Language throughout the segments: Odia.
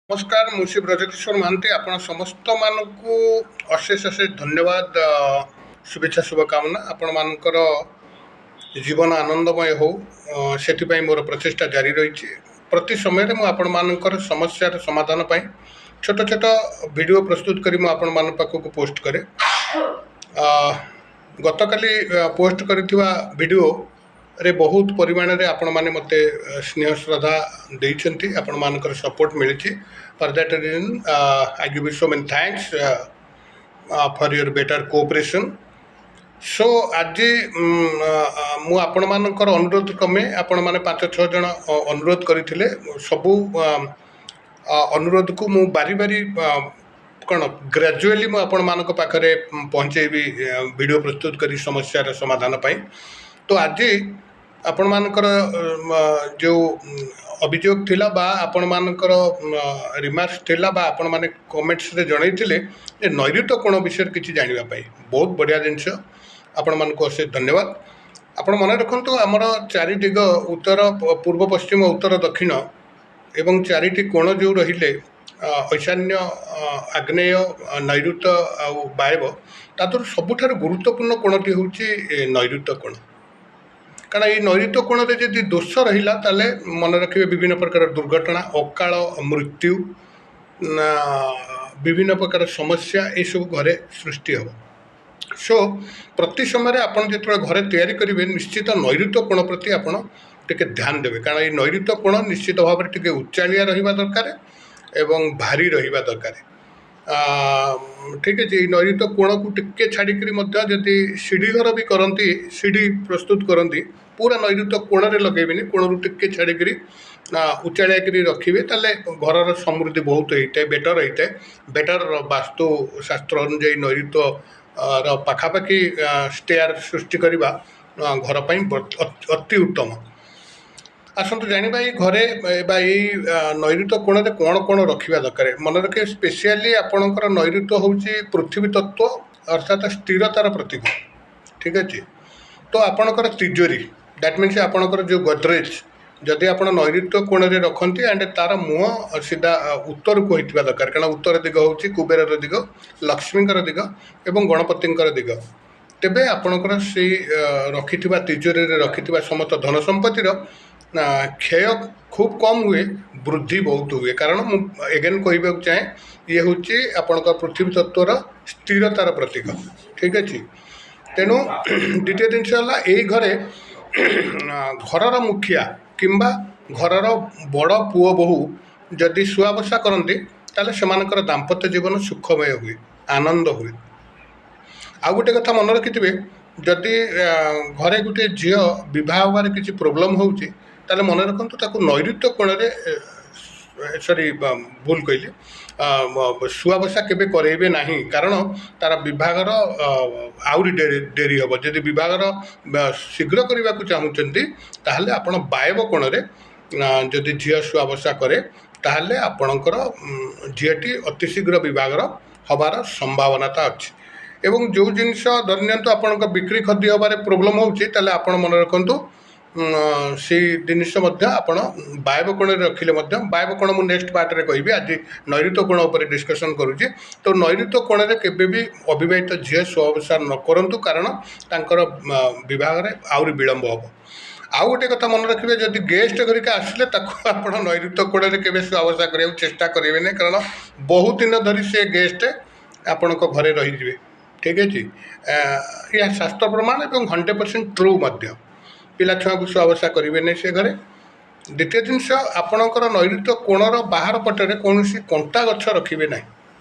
ନମସ୍କାର, ମୁଁ ଶ୍ରୀ ବ୍ରଜକିଶୋର ମହାନ୍ତି। ଆପଣ ସମସ୍ତମାନଙ୍କୁ ଅଶେଷ ଅଶେଷ ଧନ୍ୟବାଦ, ଶୁଭେଚ୍ଛା, ଶୁଭକାମନା। ଆପଣମାନଙ୍କର ଜୀବନ ଆନନ୍ଦମୟ ହେଉ, ସେଥିପାଇଁ ମୋର ପ୍ରଚେଷ୍ଟା ଜାରି ରହିଛି। ପ୍ରତି ସମୟରେ ମୁଁ ଆପଣମାନଙ୍କର ସମସ୍ୟାର ସମାଧାନ ପାଇଁ ଛୋଟ ଛୋଟ ଭିଡ଼ିଓ ପ୍ରସ୍ତୁତ କରି ମୁଁ ଆପଣମାନଙ୍କ ପାଖକୁ ପୋଷ୍ଟ କରେ। ଗତକାଲି ପୋଷ୍ଟ କରିଥିବା ଭିଡ଼ିଓରେ ବହୁତ ପରିମାଣରେ ଆପଣମାନେ ମୋତେ ସ୍ନେହ ଶ୍ରଦ୍ଧା ଦେଇଛନ୍ତି, ଆପଣମାନଙ୍କର ସପୋର୍ଟ ମିଳିଛି। For that reason I give you so many thanks for your better cooperation. So ଆଜି ମୁଁ ଆପଣମାନଙ୍କର ଅନୁରୋଧ କ୍ରମେ, ଆପଣମାନେ 5-6 ଜଣ ଅନୁରୋଧ କରିଥିଲେ, ସବୁ ଅନୁରୋଧକୁ ମୁଁ ବାରି ବାରି କ'ଣ ଗ୍ରାଜୁଆଲି ମୁଁ ଆପଣମାନଙ୍କ ପାଖରେ ପହଞ୍ଚେଇବି ଭିଡ଼ିଓ ପ୍ରସ୍ତୁତ କରି ସମସ୍ୟାର ସମାଧାନ ପାଇଁ। ତ ଆଜି ଆପଣମାନଙ୍କର ଯେଉଁ ଅଭିଯୋଗ ଥିଲା ବା ଆପଣମାନଙ୍କର ରିମାର୍କସ୍ ଥିଲା ବା ଆପଣମାନେ କମେଣ୍ଟସରେ ଜଣାଇଥିଲେ ଯେ ନୈଋତ କୋଣ ବିଷୟରେ କିଛି ଜାଣିବା ପାଇଁ, ବହୁତ ବଢ଼ିଆ ଜିନିଷ। ଆପଣମାନଙ୍କୁ ଅଶେଷ ଧନ୍ୟବାଦ। ଆପଣ ମନେ ରଖନ୍ତୁ, ଆମର ଚାରି ଦିଗ ଉତ୍ତର, ପୂର୍ବ, ପଶ୍ଚିମ, ଉତ୍ତର, ଦକ୍ଷିଣ ଏବଂ ଚାରିଟି କୋଣ ଯେଉଁ ରହିଲେ, ଐଶାନ୍ୟ, ଆଗ୍ନେୟ, ନୈଋତ ଆଉ ବାୟବ, ତା ଦେହରୁ ସବୁଠାରୁ ଗୁରୁତ୍ୱପୂର୍ଣ୍ଣ କୋଣଟି ହେଉଛି ନୈଋତ କୋଣ। କାରଣ ଏଇ ନୈଋତ କୋଣରେ ଯଦି ଦୋଷ ରହିଲା, ତାହେଲେ ମନେ ରଖିବେ ବିଭିନ୍ନ ପ୍ରକାର ଦୁର୍ଘଟଣା, ଅକାଳ ମୃତ୍ୟୁ, ବିଭିନ୍ନ ପ୍ରକାର ସମସ୍ୟା ଏସବୁ ଘରେ ସୃଷ୍ଟି ହେବ। ସୋ ପ୍ରତି ସମୟରେ ଆପଣ ଯେତେବେଳେ ଘରେ ତିଆରି କରିବେ, ନିଶ୍ଚିତ ନୈଋତ କୋଣ ପ୍ରତି ଆପଣ ଟିକେ ଧ୍ୟାନ ଦେବେ। କାରଣ ଏଇ ନୈଋତ କୋଣ ନିଶ୍ଚିତ ଭାବରେ ଟିକେ ଉଚ୍ଚାଳିଆ ରହିବା ଦରକାର ଏବଂ ଭାରି ରହିବା ଦରକାର। ଠିକ୍ ଅଛି, ଏଇ ନୈଋତ କୋଣକୁ ଟିକେ ଛାଡ଼ିକିରି ମଧ୍ୟ ଯଦି ସିଢ଼ି ଘର ବି କରନ୍ତି, ସିଢ଼ି ପ୍ରସ୍ତୁତ କରନ୍ତି, ପୁରା ନୈଋତ କୋଣରେ ଲଗେଇବେନି, କୋଣରୁ ଟିକେ ଛାଡ଼ିକିରି ଉଚ୍ଚାଳିଆ କରି ରଖିବେ, ତାହେଲେ ଘରର ସମୃଦ୍ଧି ବହୁତ ହେଇଥାଏ, ବେଟର୍ ହେଇଥାଏ। ବେଟର୍ ବାସ୍ତୁଶାସ୍ତ୍ର ଅନୁଯାୟୀ ନୈଋତ ର ପାଖାପାଖି ଷ୍ଟେୟାର ସୃଷ୍ଟି କରିବା ଘର ପାଇଁ ଅତି ଉତ୍ତମ। ଆସନ୍ତୁ ଜାଣିବା ଏଇ ଘରେ ବା ଏଇ ନୈଋତ କୋଣରେ କ'ଣ କ'ଣ ରଖିବା ଦରକାର। ମନେ ରଖିବେ, ସ୍ପେସିଆଲି ଆପଣଙ୍କର ନୈଋତ ହେଉଛି ପୃଥିବୀ ତତ୍ତ୍ୱ, ଅର୍ଥାତ୍ ସ୍ଥିରତାର ପ୍ରତୀକ। ଠିକ୍ ଅଛି, ତ ଆପଣଙ୍କର ତିଜୋରି, that means ଆପଣଙ୍କର ଯେଉଁ ଗଦରେଜ, ଯଦି ଆପଣ ନୈଋତ କୋଣରେ ରଖନ୍ତି ଆଣ୍ଡ ତା'ର ମୁହଁ ସିଧା ଉତ୍ତରକୁ ହୋଇଥିବା ଦରକାର। କାରଣ ଉତ୍ତର ଦିଗ ହେଉଛି କୁବେରର ଦିଗ, ଲକ୍ଷ୍ମୀଙ୍କର ଦିଗ ଏବଂ ଗଣପତିଙ୍କର ଦିଗ। ତେବେ ଆପଣଙ୍କର ସେଇ ରଖିଥିବା ତିଜୋରିରେ ରଖିଥିବା ସମସ୍ତ ଧନ ସମ୍ପତ୍ତିର କ୍ଷୟ ଖୁବ୍ କମ୍ ହୁଏ, ବୃଦ୍ଧି ବହୁତ ହୁଏ। କାରଣ ମୁଁ ଏଗେନ୍ କହିବାକୁ ଚାହେଁ, ଇଏ ହେଉଛି ଆପଣଙ୍କ ପୃଥିବୀ ତତ୍ତ୍ୱର ସ୍ଥିରତାର ପ୍ରତୀକ। ଠିକ୍ ଅଛି, ତେଣୁ ଦ୍ୱିତୀୟ ଜିନିଷ ହେଲା ଏଇ ଘରେ ଘରର ମୁଖିଆ କିମ୍ବା ଘରର ବଡ଼ ପୁଅ ବୋହୂ ଯଦି ଶୁଆବସା କରନ୍ତି, ତାହେଲେ ସେମାନଙ୍କର ଦାମ୍ପତ୍ୟ ଜୀବନ ସୁଖମୟ ହୁଏ, ଆନନ୍ଦ ହୁଏ। ଆଉ ଗୋଟେ କଥା ମନେ ରଖିଥିବେ, ଯଦି ଘରେ ଗୋଟିଏ ଝିଅ ବିବାହ ହେବାରେ କିଛି ପ୍ରୋବ୍ଲେମ୍ ହେଉଛି, ତାହେଲେ ମନେ ରଖନ୍ତୁ ତାକୁ ନୈଋତ କୋଣରେ, ସରି ଭୁଲ କହିଲି, ଶୁଆବସା କେବେ କରେଇବେ ନାହିଁ। କାରଣ ତା'ର ବିବାହର ଆହୁରି ଡେରି ହେବ। ଯଦି ବିବାହର ଶୀଘ୍ର କରିବାକୁ ଚାହୁଁଛନ୍ତି, ତାହେଲେ ଆପଣ ବାୟବ କୋଣରେ ଯଦି ଝିଅ ଶୁଆବସା କରେ, ତାହେଲେ ଆପଣଙ୍କର ଝିଅଟି ଅତି ଶୀଘ୍ର ବିବାହର ହେବାର ସମ୍ଭାବନାଟା ଅଛି। ଏବଂ ଯେଉଁ ଜିନିଷ ଧରି ନିଅନ୍ତୁ ଆପଣଙ୍କ ବିକ୍ରି ଖଦି ହେବାରେ ପ୍ରୋବ୍ଲେମ୍ ହେଉଛି, ତାହେଲେ ଆପଣ ମନେ ରଖନ୍ତୁ ସେଇ ଜିନିଷ ମଧ୍ୟ ଆପଣ ବାୟବ କୋଣରେ ରଖିଲେ ମଧ୍ୟ, ବାୟବ କୋଣ ମୁଁ ନେକ୍ସଟ ପାର୍ଟରେ କହିବି, ଆଜି ନୈଋତ କୋଣ ଉପରେ ଡିସ୍କସନ୍ କରୁଛି। ତ ନୈଋତ କୋଣରେ କେବେ ବି ଅବିବାହିତ ଝିଅ ଶୁଆବସା ନ କରନ୍ତୁ, କାରଣ ତାଙ୍କର ବିବାହରେ ଆହୁରି ବିଳମ୍ବ ହେବ। ଆଉ ଗୋଟେ କଥା ମନେ ରଖିବେ, ଯଦି ଗେଷ୍ଟ ଘରିକା ଆସିଲେ ତାକୁ ଆପଣ ନୈଋତ କୋଣରେ କେବେ ଶୁଆବସା କରିବାକୁ ଚେଷ୍ଟା କରିବେନି, କାରଣ ବହୁତ ଦିନ ଧରି ସେ ଗେଷ୍ଟ ଆପଣଙ୍କ ଘରେ ରହିଯିବେ। ଠିକ୍ ଅଛି, ଏହା ଶାସ୍ତ୍ର ପ୍ରମାଣ ଏବଂ 100% ଟ୍ରୁ ମଧ୍ୟ। ପିଲା ଛୁଆଙ୍କୁ ଶୁଆବସା କରିବେନି ସେ ଘରେ। ଦ୍ୱିତୀୟ ଜିନିଷ, ଆପଣଙ୍କର ନୈଋତ କୋଣର ବାହାର ପଟରେ କୌଣସି କଣ୍ଟା ଗଛ ରଖିବେ ନାହିଁ।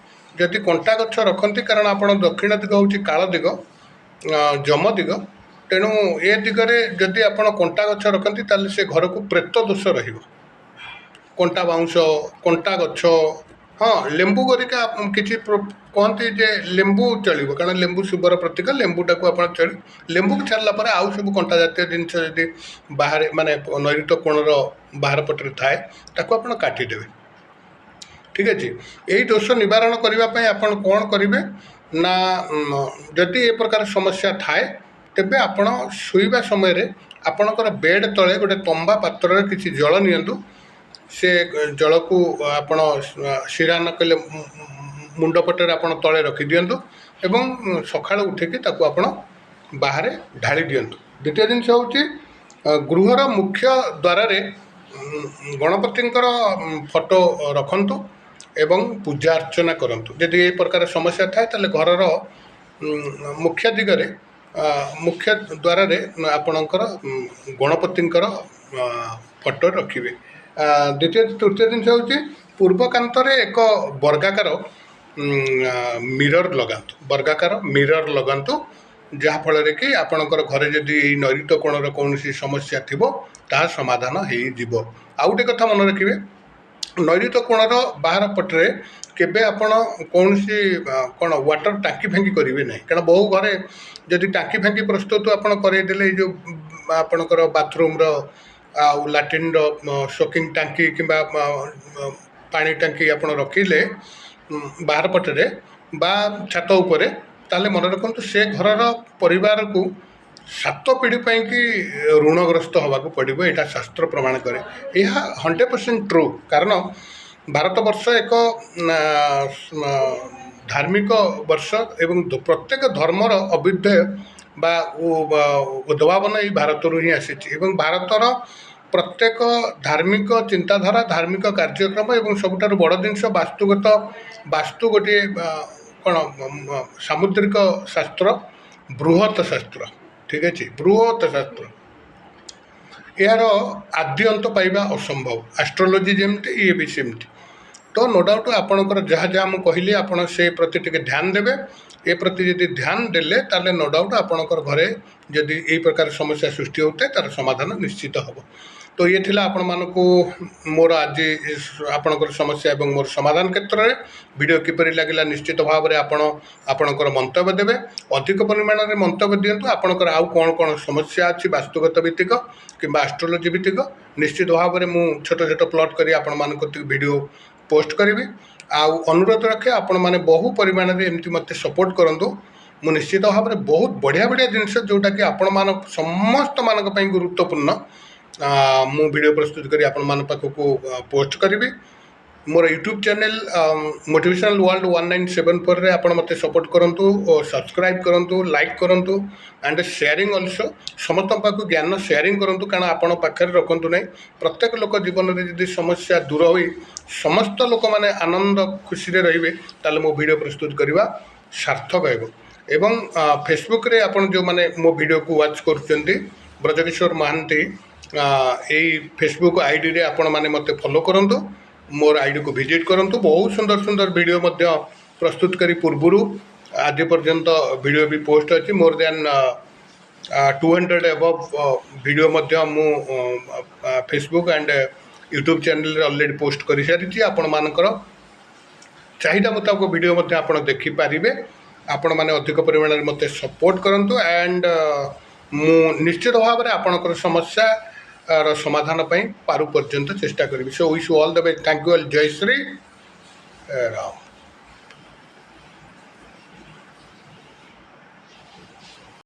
ଯଦି କଣ୍ଟା ଗଛ ରଖନ୍ତି, କାରଣ ଆପଣ ଦକ୍ଷିଣ ଦିଗ ହେଉଛି କାଳ ଦିଗ, ଯମ ଦିଗ, ତେଣୁ ଏ ଦିଗରେ ଯଦି ଆପଣ କଣ୍ଟା ଗଛ ରଖନ୍ତି, ତାହେଲେ ସେ ଘରକୁ ପ୍ରେତ ଦୋଷ ରହିବ। କଣ୍ଟା ବାଉଁଶ, କଣ୍ଟା ଗଛ, ହଁ, ଲେମ୍ବୁ ଗରିକା କିଛି କହନ୍ତି ଯେ ଲେମ୍ବୁ ଚଳିବ, କାରଣ ଲେମ୍ବୁ ଶୁଭର ପ୍ରତୀକ। ଲେମ୍ବୁଟାକୁ ଆପଣ ଚଳି, ଲେମ୍ବୁକୁ ଛାଡ଼ିଲା ପରେ ଆଉ ସବୁ କଣ୍ଟା ଜାତୀୟ ଜିନିଷ ଯଦି ବାହାରେ, ମାନେ ନୈଋତ କୋଣର ବାହାର ପଟରେ ଥାଏ, ତାକୁ ଆପଣ କାଟିଦେବେ। ଠିକ୍ ଅଛି, ଏଇ ଦୋଷ ନିବାରଣ କରିବା ପାଇଁ ଆପଣ କ'ଣ କରିବେ ନା, ଯଦି ଏ ପ୍ରକାର ସମସ୍ୟା ଥାଏ, ତେବେ ଆପଣ ଶୋଇବା ସମୟରେ ଆପଣଙ୍କର ବେଡ଼୍ ତଳେ ଗୋଟେ ତମ୍ବା ପାତ୍ରରେ କିଛି ଜଳ ନିଅନ୍ତୁ। ସେ ଜଳକୁ ଆପଣ ଶିରା ନ କଲେ ମୁଣ୍ଡ ପଟରେ ଆପଣ ତଳେ ରଖିଦିଅନ୍ତୁ ଏବଂ ସକାଳୁ ଉଠିକି ତାକୁ ଆପଣ ବାହାରେ ଢାଳି ଦିଅନ୍ତୁ। ଦ୍ୱିତୀୟ ଜିନିଷ ହେଉଛି, ଗୃହର ମୁଖ୍ୟ ଦ୍ୱାରରେ ଗଣପତିଙ୍କର ଫଟୋ ରଖନ୍ତୁ ଏବଂ ପୂଜା ଅର୍ଚ୍ଚନା କରନ୍ତୁ। ଯଦି ଏ ପ୍ରକାର ସମସ୍ୟା ଥାଏ, ତାହେଲେ ଘରର ମୁଖ୍ୟ ଦିଗରେ, ମୁଖ୍ୟ ଦ୍ୱାରରେ ଆପଣଙ୍କର ଗଣପତିଙ୍କର ଫଟୋ ରଖିବେ। ଦ୍ୱିତୀୟ ତୃତୀୟ ଜିନିଷ ହେଉଛି, ପୂର୍ବ କାନ୍ଥରେ ଏକ ବର୍ଗାକାର ମିରର ଲଗାନ୍ତୁ। ବର୍ଗାକାର ମିରର ଲଗାନ୍ତୁ, ଯାହାଫଳରେ କି ଆପଣଙ୍କର ଘରେ ଯଦି ଏଇ ନୈଋତ କୋଣର କୌଣସି ସମସ୍ୟା ଥିବ, ତାହା ସମାଧାନ ହେଇଯିବ। ଆଉ ଗୋଟେ କଥା ମନେ ରଖିବେ, ନୈଋତ କୋଣର ବାହାର ପଟରେ କେବେ ଆପଣ କୌଣସି କ'ଣ ୱାଟର ଟାଙ୍କି ଫାଙ୍କି କରିବେ ନାହିଁ। କାରଣ ବହୁ ଘରେ ଯଦି ଟାଙ୍କି ଫାଙ୍କି ପ୍ରସ୍ତୁତ ଆପଣ କରେଇଦେଲେ, ଏଇ ଯେଉଁ ଆପଣଙ୍କର ବାଥରୁମ୍ର ଆଉ ଲାଟ୍ରିନ୍ର ସୋକିଂ ଟାଙ୍କି କିମ୍ବା ପାଣି ଟାଙ୍କି ଆପଣ ରଖିଲେ ବାହାର ପଟରେ ବା ଛାତ ଉପରେ, ତାହେଲେ ମନେ ରଖନ୍ତୁ ସେ ଘରର ପରିବାରକୁ 7 ପିଢ଼ି ପାଇଁକି ଋଣଗ୍ରସ୍ତ ହେବାକୁ ପଡ଼ିବ। ଏଇଟା ଶାସ୍ତ୍ର ପ୍ରମାଣ କରେ, ଏହା 100% ଟ୍ରୁ। କାରଣ ଭାରତବର୍ଷ ଏକ ଧାର୍ମିକ ବର୍ଷ ଏବଂ ପ୍ରତ୍ୟେକ ଧର୍ମର ଅଭ୍ୟୁଦୟ ବା ଉଦ୍ଭାବନ ଏଇ ଭାରତରୁ ହିଁ ଆସିଛି ଏବଂ ଭାରତର ପ୍ରତ୍ୟେକ ଧାର୍ମିକ ଚିନ୍ତାଧାରା, ଧାର୍ମିକ କାର୍ଯ୍ୟକ୍ରମ ଏବଂ ସବୁଠାରୁ ବଡ଼ ଜିନିଷ ବାସ୍ତୁଗତ, ବାସ୍ତୁ ଗୋଟିଏ କ'ଣ ସାମୁଦ୍ରିକ ଶାସ୍ତ୍ର, ବୃହତ ଶାସ୍ତ୍ର, ଠିକ୍ ଅଛି, ବୃହତ ଶାସ୍ତ୍ର। ଏହାର ଆଦି ଅନ୍ତ ପାଇବା ଅସମ୍ଭବ। ଆଷ୍ଟ୍ରୋଲୋଜି ଯେମିତି, ଇଏ ବି ସେମିତି। ତ ନୋ ଡାଉଟ୍ ଆପଣଙ୍କର ଯାହା ଯାହା ମୁଁ କହିଲି, ଆପଣ ସେ ପ୍ରତି ଟିକେ ଧ୍ୟାନ ଦେବେ। ଏ ପ୍ରତି ଯଦି ଧ୍ୟାନ ଦେଲେ, ତାହେଲେ ନୋ ଡାଉଟ୍ ଆପଣଙ୍କର ଘରେ ଯଦି ଏଇ ପ୍ରକାର ସମସ୍ୟା ସୃଷ୍ଟି ହେଉଥାଏ, ତା'ର ସମାଧାନ ନିଶ୍ଚିତ ହେବ। ତ ଇଏ ଥିଲା ଆପଣମାନଙ୍କୁ ମୋର ଆଜି ଆପଣଙ୍କର ସମସ୍ୟା ଏବଂ ମୋର ସମାଧାନ କ୍ଷେତ୍ରରେ। ଭିଡ଼ିଓ କିପରି ଲାଗିଲା, ନିଶ୍ଚିତ ଭାବରେ ଆପଣ ଆପଣଙ୍କର ମନ୍ତବ୍ୟ ଦେବେ। ଅଧିକ ପରିମାଣରେ ମନ୍ତବ୍ୟ ଦିଅନ୍ତୁ। ଆପଣଙ୍କର ଆଉ କ'ଣ କ'ଣ ସମସ୍ୟା ଅଛି, ବାସ୍ତୁଗତ ଭିତ୍ତିକ କିମ୍ବା ଆଷ୍ଟ୍ରୋଲୋଜି ଭିତ୍ତିକ, ନିଶ୍ଚିତ ଭାବରେ ମୁଁ ଛୋଟ ଛୋଟ ପ୍ଲଟ୍ କରି ଆପଣମାନଙ୍କ ଭିଡ଼ିଓ ପୋଷ୍ଟ କରିବି। ଆଉ ଅନୁରୋଧ ରଖେ, ଆପଣମାନେ ବହୁ ପରିମାଣରେ ଏମିତି ମୋତେ ସପୋର୍ଟ କରନ୍ତୁ। ମୁଁ ନିଶ୍ଚିତ ଭାବରେ ବହୁତ ବଢ଼ିଆ ବଢ଼ିଆ ଜିନିଷ, ଯେଉଁଟାକି ଆପଣମାନ ସମସ୍ତମାନଙ୍କ ପାଇଁ ଗୁରୁତ୍ୱପୂର୍ଣ୍ଣ, ମୁଁ ଭିଡ଼ିଓ ପ୍ରସ୍ତୁତ କରି ଆପଣମାନଙ୍କ ପାଖକୁ ପୋଷ୍ଟ କରିବି। ମୋର ୟୁଟ୍ୟୁବ୍ ଚ୍ୟାନେଲ୍ ମୋଟିଭେସନାଲ୍ ୱାର୍ଲଡ଼ 1974ରେ ଆପଣ ମୋତେ ସପୋର୍ଟ କରନ୍ତୁ ଓ ସବସ୍କ୍ରାଇବ୍ କରନ୍ତୁ, ଲାଇକ୍ କରନ୍ତୁ ଆଣ୍ଡ ସେୟାରିଂ ଅଲସୋ। ସମସ୍ତଙ୍କ ପାଖକୁ ଜ୍ଞାନ ସେୟାରିଂ କରନ୍ତୁ, କାରଣ ଆପଣ ପାଖରେ ରଖନ୍ତୁ ନାହିଁ। ପ୍ରତ୍ୟେକ ଲୋକ ଜୀବନରେ ଯଦି ସମସ୍ୟା ଦୂର ହୋଇ ସମସ୍ତ ଲୋକମାନେ ଆନନ୍ଦ ଖୁସିରେ ରହିବେ, ତାହେଲେ ମୋ ଭିଡ଼ିଓ ପ୍ରସ୍ତୁତ କରିବା ସାର୍ଥକ ହେବ। ଏବଂ ଫେସବୁକ୍ରେ ଆପଣ ଯେଉଁମାନେ ମୋ ଭିଡ଼ିଓକୁ ୱାଚ୍ କରୁଛନ୍ତି, ବ୍ରଜକିଶୋର ମହାନ୍ତି ଏଇ ଫେସବୁକ୍ ଆଇଡ଼ିରେ ଆପଣମାନେ ମୋତେ ଫଲୋ କରନ୍ତୁ, ମୋର ଆଇଡ଼ିକୁ ଭିଜିଟ୍ କରନ୍ତୁ। ବହୁତ ସୁନ୍ଦର ସୁନ୍ଦର ଭିଡ଼ିଓ ମଧ୍ୟ ପ୍ରସ୍ତୁତ କରି ପୂର୍ବରୁ ଆଜି ପର୍ଯ୍ୟନ୍ତ ଭିଡ଼ିଓ ବି ପୋଷ୍ଟ ଅଛି। More than 200 above video ମଧ୍ୟ ମୁଁ ଫେସବୁକ୍ ଆଣ୍ଡ ୟୁଟ୍ୟୁବ୍ ଚ୍ୟାନେଲ୍ରେ ଅଲରେଡ଼ି ପୋଷ୍ଟ କରିସାରିଛି। ଆପଣମାନଙ୍କର ଚାହିଦା ମୁତାବକ ଭିଡ଼ିଓ ମଧ୍ୟ ଆପଣ ଦେଖିପାରିବେ। ଆପଣମାନେ ଅଧିକ ପରିମାଣରେ ମୋତେ ସପୋର୍ଟ କରନ୍ତୁ ଆଣ୍ଡ ମୁଁ ନିଶ୍ଚିତ ଭାବରେ ଆପଣଙ୍କର ସମସ୍ୟାର ସମାଧାନ ପାଇଁ ପାରୁ ପର୍ଯ୍ୟନ୍ତ ଚେଷ୍ଟା କରିବି। So wish all the best. Thank you all. Jay Shri Ram.